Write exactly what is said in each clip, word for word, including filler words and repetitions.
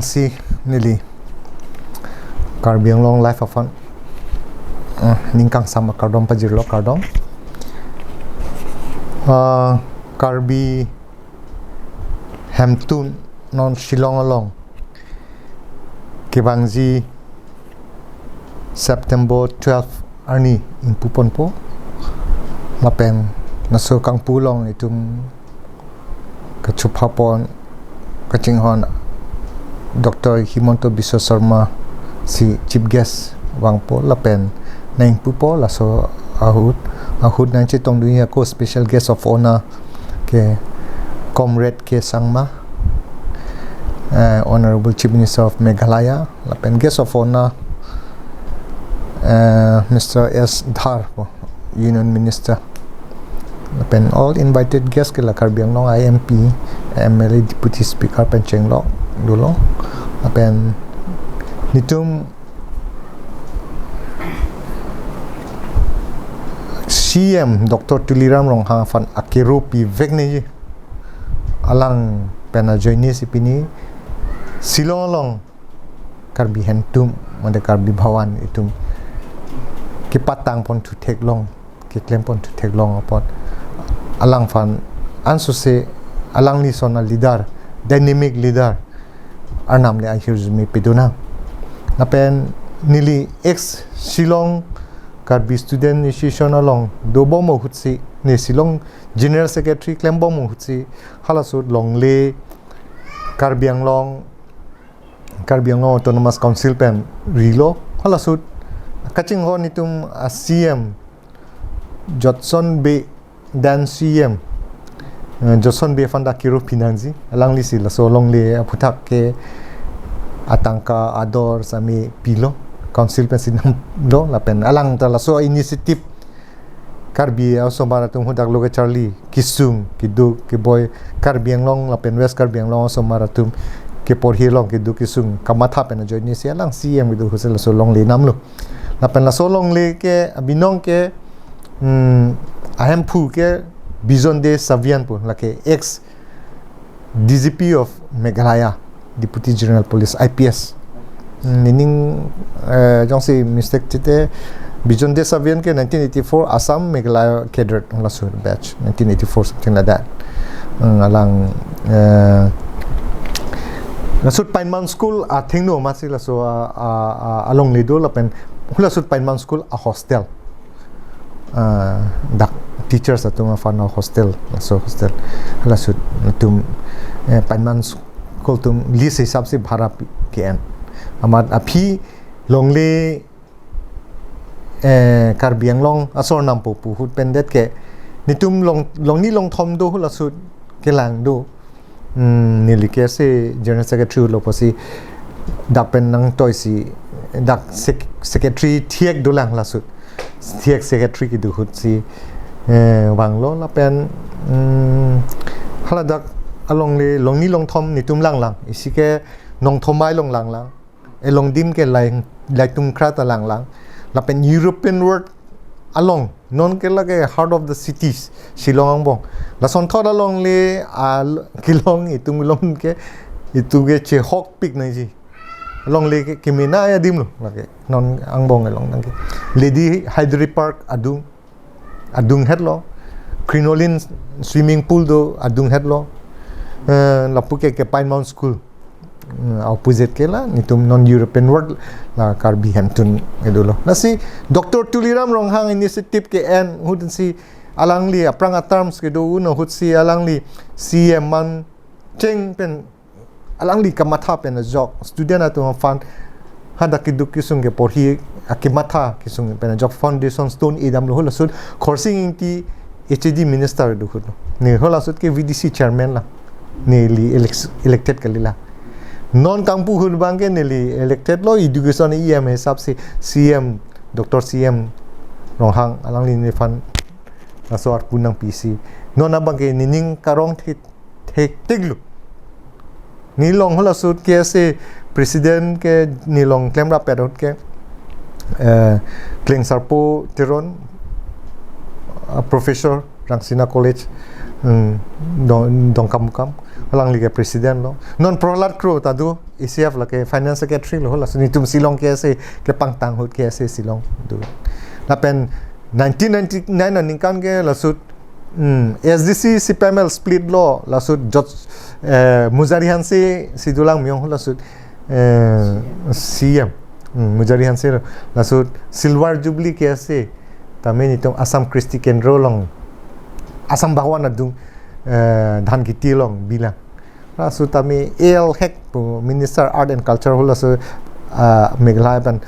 Si neli Karbi Anglong Live aphan, eh, ning kangsam akardom pajirlo, kardom. Ah, Karbi hemtun non Shillong along kevangji September twelve arni ingpuponpo. Lapen laso kangpu along itum kachupapon kachinghon Doctor Himanta Biswa Sarma si chief guest vangpo lapen nangpupo laso ahut, ahut nangchetongdunji ako special guest of honor ke Comrade K Sangma, eh, Honorable Chief Minister of Meghalaya, lapen guest of honor, eh, Mister S Dhar, Union Minister. Lapen all invited guests ke la Karbi Anglong I M P, M L A, Deputy Speaker pen chenglok dolo. Lapen nitum C M Doctor Tuliram Ronghang aphan akero pivek nangji. Alang pen ajoine si pini Shillong along Karbi hemtun, mate Karbi Bhawan itum kepatangpon thu theklong, keklempon thu theklong apot alangphan ansose alangli son a leader, dynamic leader arnam le ahirjume pedonang. Lapen neli ex Shillong Karbi Student Association along dobom ahutsi, ne Shillong General Secretary klembom ahutsi, halaso longle Karbi Anglong, Karbi Anglong Autonomous Council pen rilo, halaso kachinghon itum a C M Jotson Bey, then C M, eh, Jotson Bey aphan ta kero pinangji, alangli si laso longle aphuthak ke atangka ador sami pilo, council pen si namlo, lapen alang ta laso initiative Karbi osomar atum hadak lo kacharli kesung keduk keboi Karbi Anglong lapen West Karbi Anglong osomar atum keporhi along keduk kesung kamatha pen ajoine si alang C M kedo ahutsi laso longle namlo. Lapen laso longle ke abinong ke, hmm, ahemphu ke Bijon De Savian pu, lake ex D G P of Meghalaya, Deputy General Police, I P S. Hmm, nining, eh, jongsi mistake chete, Bijon De Savian ke nineteen eighty-four Assam Meghalaya cadre, laso batch, nineteen eighty-four, something like that. Hmm, alang, eh, laso Pine Mount School athengno masi laso a, a, a, alongle do lapen halaso Pine Mount School a hostel. Ah, dak teachers atum aphan a hostel, laso hostel. Halaso atum, eh, Pine Mount School atum list hisap si bhara pi-, ke-en. Amat aphi longle, eh, Karbi Anglong asor nampo pu ahut pen det ke nitum long, longni longthom do halaso kelang do. Hmm, neli ke si General Secretary lo pusi dak pen nangtoi si dak sec-, secretary thiek dolang laso. Thiek secretary kedo ahutsi, eh, vanglo lapen, hmm, haladak alongle longni longthom nitum langlang. Isi ke nongthom mai along langlang. Elong adim ke Lai, Laitumkra ta langlang. Lapen European world along, non ke lake heart of the cities, Shillong angbong. Lasonthot alongle, a, kelong itum kelong ke, itum ke chehokpik nangji. Alongle ke kemena adim lo, lake non angbong along nang ke. Lady Hydro Park adung, adunghetlo. Crinoline swimming pool do adunghetlo. Eh, lapu ke, ke Pine Mount School. Hmm, opposite ke la, nitum non European world la Karbi hemtun kedo lo. Lasi Doctor Tuliram Ronghang initiative ke-en ahutsi alangli aphrang a terms kedo un ahutsi alangli C M man cheng pen alangli kamatha pen ajok student atum aphan hadak keduk kesung keporhi akematha kesung pen ajok foundation stone edamlo. Halaso ahut Khorsing Engti H A D minister do ahut. Ne halaso ahut ke V D C chairman la. Neli elec-, elected kali la. Non kangpu ahut abang ke neli elected lo, education E M hisap si C M, Doctor C M Ronghang alangli nephan laso arpu nangpi si. Non abang ke nining karong thek, thektik lo. Nelilong halaso ahut ke si president ke nelilong klemrappet ahut ke, eh, Klengsarpo Teron, ah, professor Rangsina College, hmm, Dong-, Dongkamukam. Alangli ke president lo. Non Prahlad Kro ta do, A C F lake finance secretary lo, laso netum Shillong K S A kepangtang ahut K S A Shillong do. Lapen nineteen ninety-nine aningkan ke laso, hmm, S D C C P I M L split lo, laso Jot, eh, Mujari Hanse si dolang miyong laso, eh, C M. Hmm, Mujari Hanse lo, laso Silver Jubilee K S A tame netum Assam Kristi Kendro along, Assam Bhawan adung, eh, dhan kheti along bilang. Laso tame A L Hek pu Minister Art and Culture halaso, ah, Meghalaya pen,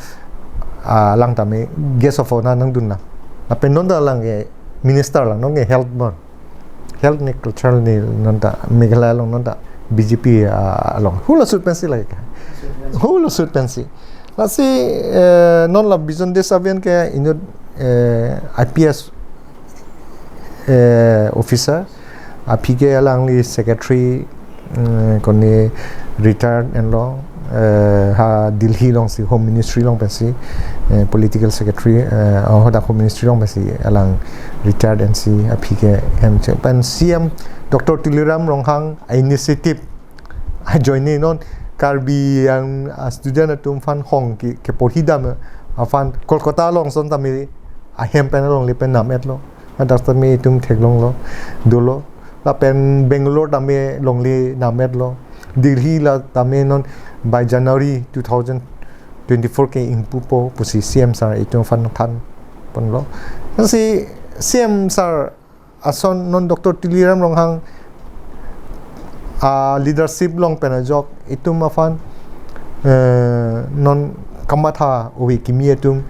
ah, alang tame guest of honour nangdun lang. Lapen non ta alang ke minister lang, non ke health bon. Health ne culture ne non ta Meghalaya along non ta B J P, ah, along. Halaso ahut pensi lake. Halaso ahut pensi. Lasi, eh, non la Bijon Desh Avian ke inut, eh, I P S, eh, officer, aphi ke alangli secretary, mm, kone retired enlo, eh, ha Delhi alongsi Home Ministry along pensi, eh, political secretary, eh, oh, hadak Home Ministry along pensi alang retired ensi aphi ke hem che. Pen C M Doctor Tuliram Ronghang a initiative ajoine non Karbi Anglong, ah, student atum aphan hong ke, keporhi dam aphan Kolkata along ason tame ahem pen alongle pen nam-etlo. Hadak tame itum theklonglo, dolo. Lapen Bangalore tame longle nam-etlo. Delhi la tame non by January two thousand twenty-four ke ingpupo pusi C M sir itum aphan thanponlo. Lasi C M sir ason non Doctor Tuliram Ronghang a leadership along pen ajok itum aphan, eh, non kamatha ove kimi atum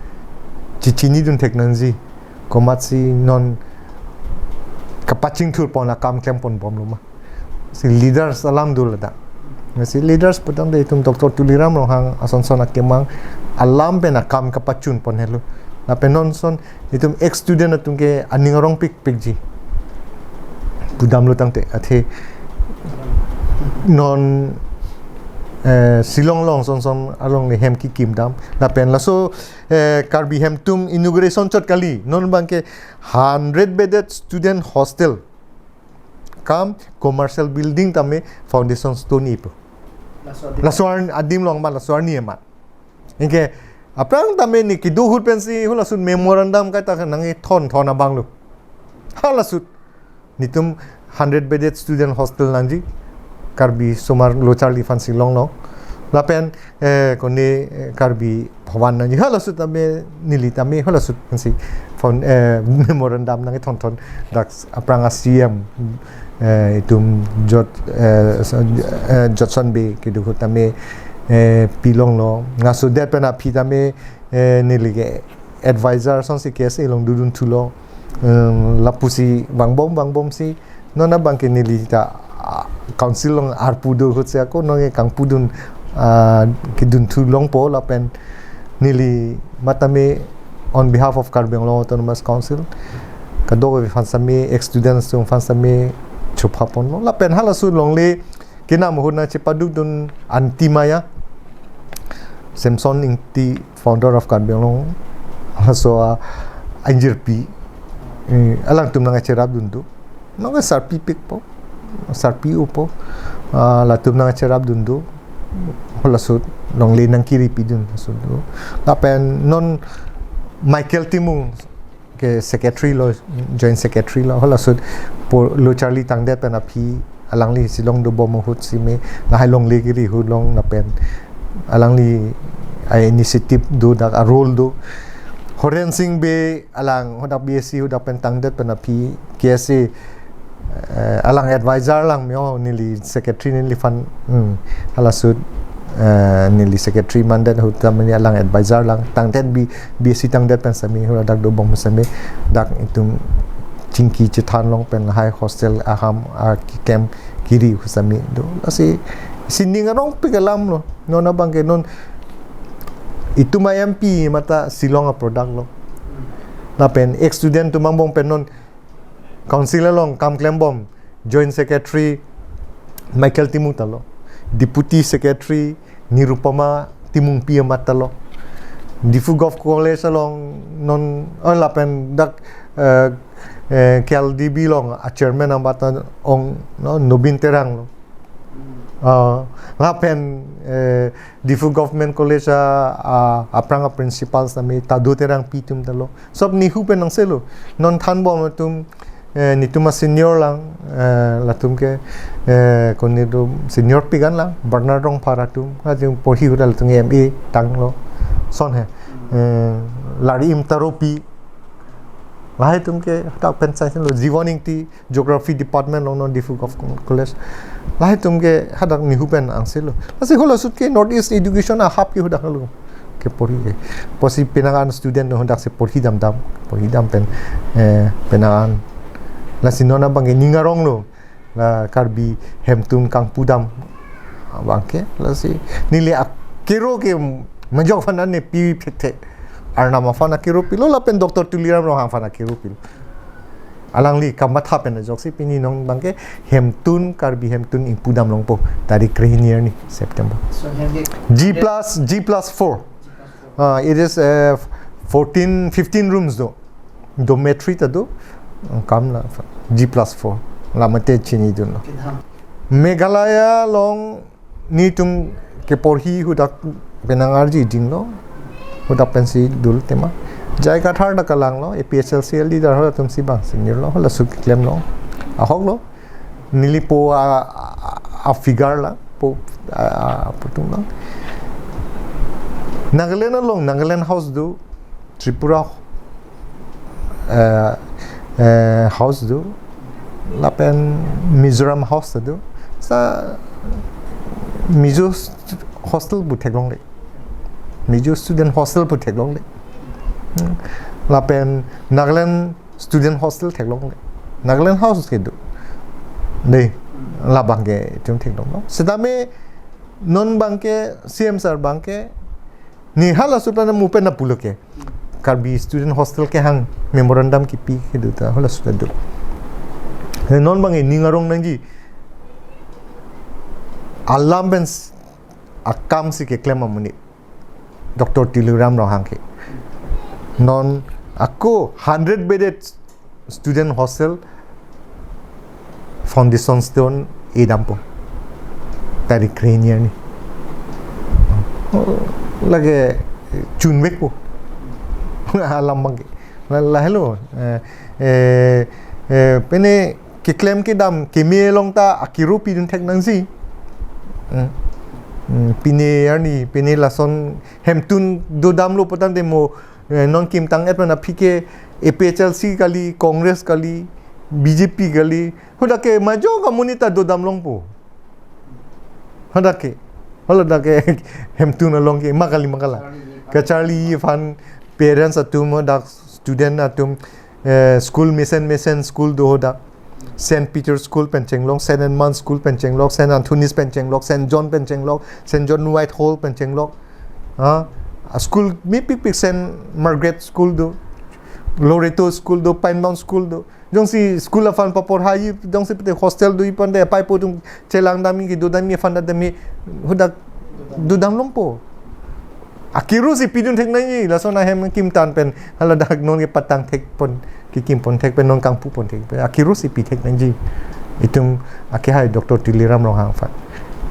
chechinidun thek nangji, komatsi non kapachingthurpon akam klempon bomlo ma. Si leaders alam do ladak. Si leaders putangte itum Doctor Tuliram Ronghang ason son akemang alam pen akam kapachunpon helo. Lapen non son itum ex student atum ke aning arongpikpikji. Pudamlo tangte athe non, eh, Shillong along ason son alongle hem kekim dam. Lapen laso, eh, Karbi Hemtum inauguration chot kali. Non abang ke hundred bedded student hostel cum commercial building tame foundation stone ipo. Laso adim. Laso ar-, adim along ma, laso arni ma. Anke aphrang tame ne kedo ahut pensi halaso ahut memorandum kaita nangkethon thon abanglo. Halaso ahut netum hundred bedded student hostel nangji, Karbi osomar lo charli aphan Shillong along. Lapen, eh, kone, eh, Karbi Bhawan nangji. Halaso ahut tame neli tame halaso ahut pensi found, eh, memorandum nangkethon thon dak aphrang a C M, eh, itum Jot, eh, so-, eh, Jotson Bey kedo ahut tame, eh, pilonglo. Laso adet pen aphi tame, eh, neli ke advisor asonsi K S A along dodun thulo. Em, lapusi vangbom vangbomsi non abang ke neli ta, ah, council along arpu do ahutsi ako non ke kangpudun, ah, kedun thu longpo lapen neli matame on behalf of Karbi Anglong Autonomous Council kadokave aphan sitame ex students atum aphan sitame chophaponlo lapen halaso ahut longle kenam ahut nangchepadukdun Aunty Maya, Samson Ingti, founder of Karbi Anglong, halaso a injirpi, eh, alangtum nangkacherapdun do. Nangkasarpipikpo, sarpi-opo, ah, latum nangkacherapdun do. Halaso ahut longle nangkeripidun halaso ahut do. Lapen non Michael Timung ke secretary lo, joint secretary lo, halaso ahut po lo charli tangdet pen aphi alangli Shillong dobom ahut sitame lahai longle keri ahut along lapen alangli a initiative do dak a role do. Horen Sing Bey alang hadak B S C hadak pen tangdet pen aphi K S A, eh, alang advisor lang meo neli secretary neliphan, hmm, halaso ahut, eh, neli secretary mandet ahut tame alang advisor lang tangdet B-, B S C tangdet pen sitame hadak dobom sitame dak itum chingki chethan long pen lahai hostel aham akekim keri ahut sitame do. Lasi sining arongpik alam lo. Non abang ke non itum a M P mate Shillong a product lo. Lapen ex student atum angbong pen non council along kam klembom joint secretary Michael Timung ta lo, deputy secretary Nirupama Timungpi amat ta lo, Diphu Govt College along non, oh, lapen dak, eh, eh, K L D B along a chairman amat ta ong, no, Nobin Terang lo. Ah, lapen, eh, Diphu Government College a, a, aphrang a principal sami Tadu Terangpi atum ta lo. Sob NEHU pen angselo. Non thanbom atum, eh, netum a senior lang, eh, latum ke, eh, koni atum senior pik an lang, Bernard Rongphar atum, latum porhi ahut latum M A tanglo. Lason he, eh, Larim Taropi. Lahai atum ke hadak pen sai lo, Jiwon Ingti, Geography Department along non Diphu Government College. Lahai atum ke hadak NEHU pen angselo. Lasi halaso ahut ke North East education ahap ke hadak lo. Keporhi ke. Pusi penang an student no hadak si porhi damdam, porhi dam pen, eh, penang an. Lasi non abang ke ning arong lo. La Karbi hemtun kangpu dam abang ke. Lasi neli akero ke majok aphan ne pi phethe. Arnam aphan akero pilo lapen Doctor Tuliram Ronghang aphan akero pilo. Alangli kamatha pen ajoksi pini non abang ke hemtun, Karbi hemtun ingpu dam longpo. Tarik krehini arni September. So, hem ke G plus, G plus four. Uh, it is, uh, fourteen, fifteen rooms do. Dormitory ta do. Kam la G plus four. La mate chinidunlo. Kidam. Meghalaya along netum keporhi hadak penang arji dinglo. Hadak pensi dul tema. J I Kathar ta kalanglo, A P H L C leader halatum si bang senior lo, halaso ahut klemlo. Ahok lo. Neli po a, a, a figure la, po, a, a, putung la. Nagaland along, Nagaland House do, Tripura, eh, eh, House do, lapen Mizoram House do. Sa Mizo st-, hostel pu theklongle. Mizo student hostel pu theklongle. Hmm. Lapen Nagaland student hostel theklongle. Nagaland House ke do. Dei, labang ke itum theklonglo. Setame non abang ke C M sir abang ke ne halaso ahut na mu pen na pulo ke. Karbi student hostel kehang memorandum kipi kedo ta halaso ahut do. Ne non abang ke ning arong nangji. Alam pen s-, akam si keklem amonit. Doctor Tuliram Ronghang ke. Non ako hundred bedded student hostel foundation stone e dampo. Tarik krehini arni. Lake chunvekpo. Alam abang ke. La, lahelo. Eh, eh, eh, pine keklem kedam keme along ta akero pidun thek nangji. Hmm. Hmm, pine arni, pine lason hemtun dodamlo putangte mo, eh, non kim tang-et pen aphi ke A P H L C kali, Congress kali, B J P kali, hadak ke majok amonit ta dodam longpo. Hadak ke, haladak ke hemtun along ke ma kali ma kali. Kacharli aphan parents atum, hadak student atum, eh, school mesen mesen school do hadak. Saint Peter School pen chenglok, Saint Edmund School pen chenglok, Saint Anthony's pen chenglok, Saint John pen chenglok, Saint John Whitehall pen chenglok. Ah, a school mepik pik Saint Margaret School do, Loreto School do, Pine Bound School do. Jongsi school aphan paporhai, jongsi pute hostel do ipan de, paipo atum chelang damji, kedo damji, aphan damji, hadak dodam longpo. Akero si pidun thek nangji, lason ahem kim tan pen, haladak non kepatang thek pon, kekim pon thek pen, non kangpu pon thek pen, akero si pi thek nangji. Itum akehai Doctor Tuliram Ronghang aphan.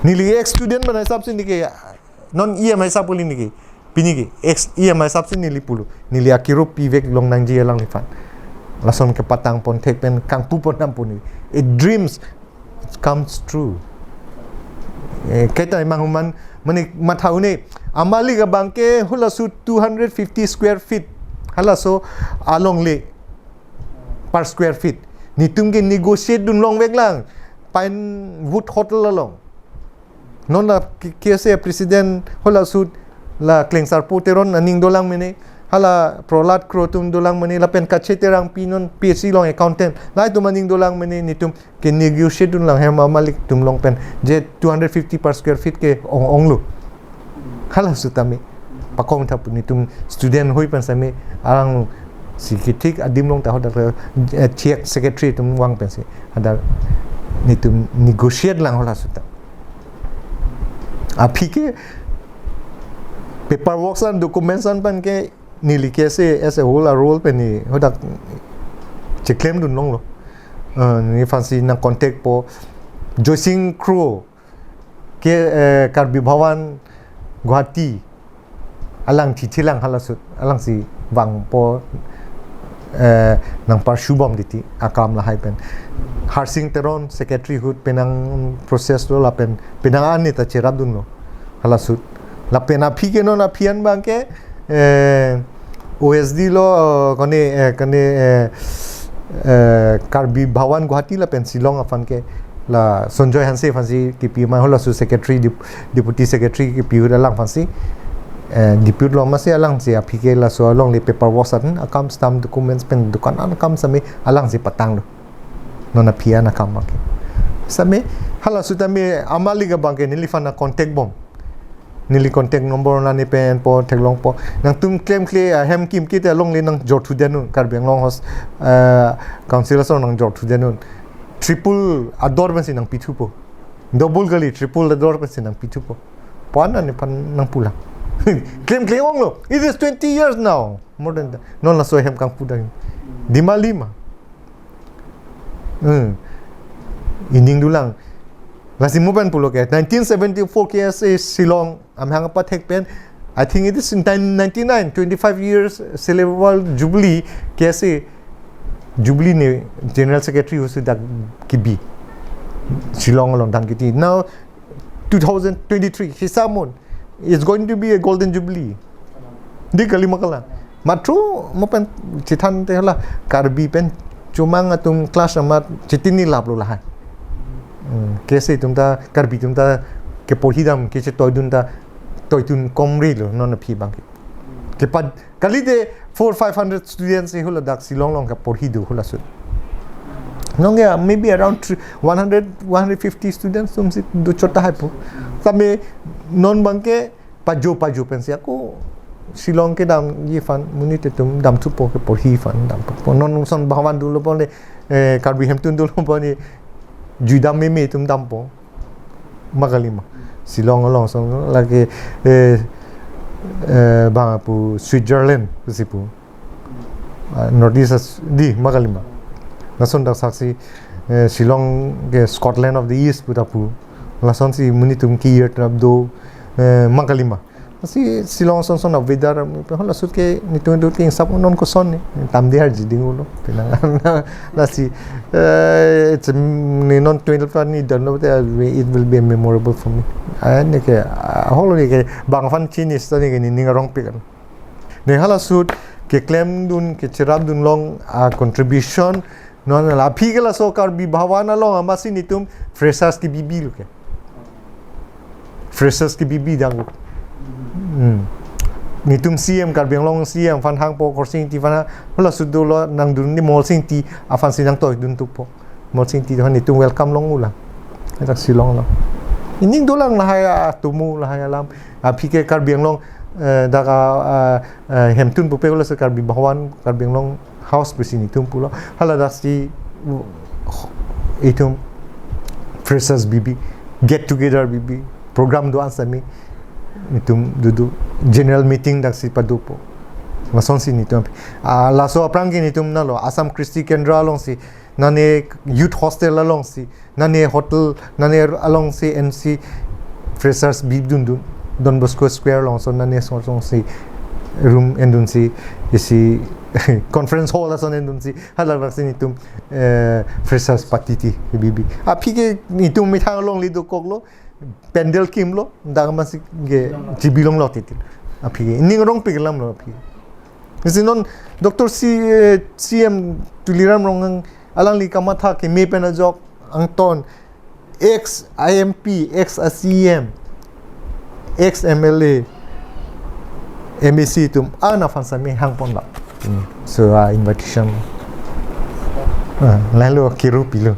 Neli ex student pen hisap si neke, non E M hisap uli neke, pini ke, ex E M hisap si neli pulo, neli akero pivek long nangji alangliphan. Lason kepatang pon thek pen, kangpu pon nam puni. It dreams comes true. Eh, kaita imang human, mane matha un-e, amalik abang ke halaso two hundred fifty square feet. Halaso alongle per square feet. Netum ke negotiate dun longvek lang. Pinewood Hotel along. Non la K-, K S A president halaso ahut la Klengsarpo Teron aning dolang mene, hala Prohlad Kro atum dolang mene, lapen Kache Terangpi non P H E along accountant, lahai atum aning dolang mene, netum ke negotiate dun lang hem amalik atum along pen, je two hundred fifty per square feet ke ong-onglo. Halaso ahut tame pakong tha pu netum student hoi pen same arang si kethik adim along ta hadak, eh, chief secretary atum vang pensi hadak netum negotiate lang halaso ahut ta. Aphi ke paperwork an, documents an pen ke neli ke se as a whole a role pen ne hadak cheklem dun longlo. Eh, nephansi nang contact po Joysing Kro, ke, eh, Karbi Bhawan Guwahati alang chichilang halasut, alangsi vangpo, eh, nang parsubom titi akam lahai pen. Harsing Teron secretary ahut penang process lo lapen penang anita cherapdunlo halasut. Lapen aphi ke non aphi an abang ke, eh, O S D lo, eh, kone, eh, kone, eh, eh, Karbi Bhawan Guwahati lapen Shillong aphan ke la Sanjoy Hanse aphansi kipi ma halaso secretary, dep-, deputy secretary kipi ahut alangphansi, eh, depute lo masi alangsi aphi ke laso alongle paperwork atum akam stamp documents pen dukan an akam sami alangsi patanglo. Non aphi an akam abang ke. Sami halasut tame amalik abang ke neliphan contact bom. Neli contact number nani pen po theklongpo. Nangtum klemkle ahem kimkit alongle nangjor thudet non, Karbi Anglong hos, eh, council ason nangjor thudet non. Triple ador pensi nangpithupo. Double kali, triple ador pensi nangpithupo. Puan nani phan nangpulang. Klemkle onglo. It is twenty years now. More than that. Non laso ahem kangpu dang. Dimali ma. Hmm. Ining dolang. Lasi mo pen pulo ke, nineteen seventy-four K S A Shillong amahang apathek pen, I think it is in ninety-nine, twenty-five years silver jubilee, K S A jubilee ne general secretary ahutsi dak kibi. Shillong along dam kiti. Now, two thousand twenty-three, hisam mon, it's going to be a golden jubilee. Di kali ma kalang. Matro mo pen chethanthe hala Karbi pen chomang atum class amat chetini laplo lahai. Hmm, K S A atum ta, Karbi atum ta keporhi dam, kechetoidun ta toidun komri lo non aphi abang ke. Kepad kalite four five hundred students si hula dak Shillong along keporhi do halaso. Nonke maybe around three, one hundred, one hundred fifty students atumsi do chot tahai po. Tame non abang ke pajo pajo pensi ako Shillong kedamji aphan monit atum damthupo, keporhi aphan damthupo. Non ason Bhawan dolo pon le, eh, Karbi Hemtun dolo pon le, juidam meme atum dampo. Ma kali ma. Shillong along ason lake, eh, eh, bang apu Switzerland pusi pu. Ah, North East as-, di ma kali ma. Lason dak saksi, eh, Shillong ke Scotland of the East pu ta pu. Lasonsi monit atum ki-year trap do, eh, ma kali ma. Si Shillong ason ason a-weather, halasut ke netum do ke sab non koson ne, tam di harji ding ulo. Penang lasi, eh, it's a, ne non twenty twenty done lo te, it will be memorable for me. Ane ke, ah, holo ne ke, bang aphan chini sto ne ke, ne ning arongpik an. Ne halasut keklemdun, kecherapdun along a-contribution, non la aphi ke laso Karbi Bhawan along amatsi netum freshers kebibi lo ke. Freshers kebibi dang. Hmm. Netum C M, Karbi Anglong C M aphan hangpo, Khorsing Engti aphan hang, halasut dolo nangdun ne Molsing Engti aphansi nangtoidun thupo. Molsing Engti aphan netum welcome long ulang. Dak Shillong along. Ining dolang lahai atomo, lahai alam. Aphi ke Karbi Anglong, eh, dak a, a, a, Hemtun pupe halaso Karbi Bhawan, Karbi Anglong House pusi netum pulo. Hala daksi, uh, itum freshers bibi, get together bibi, program do-an sami, itum dudu, general meeting daksi padopo. Lasonsi netum. Ah, laso aphrang ke netum nalo, Assam Kristi Kendra alongsi, nane youth hostel alongsi, nane hotel, nane alongsi M C freshers bidundun. Don Bosco Square along ason nane ason alongsi room endunsi, isi conference hall ason endunsi, haladaksi netum, eh, freshers party ti bibi. Aphi ke netum methang alongle dokoklo, pandal kimlo, dak amatsi ke chibilonglo titi. Aphi ke, ning arongpik alam lo aphi. Isi non Doctor C, eh, C M Tuliram Ronghang alangli kamatha keme pen ajok angton ex I M P, ex a C M, ex M L A, M A C atum an aphan sami hangponlo. Hmm. So, ah, invitation. Ah, lalu kiru pilo.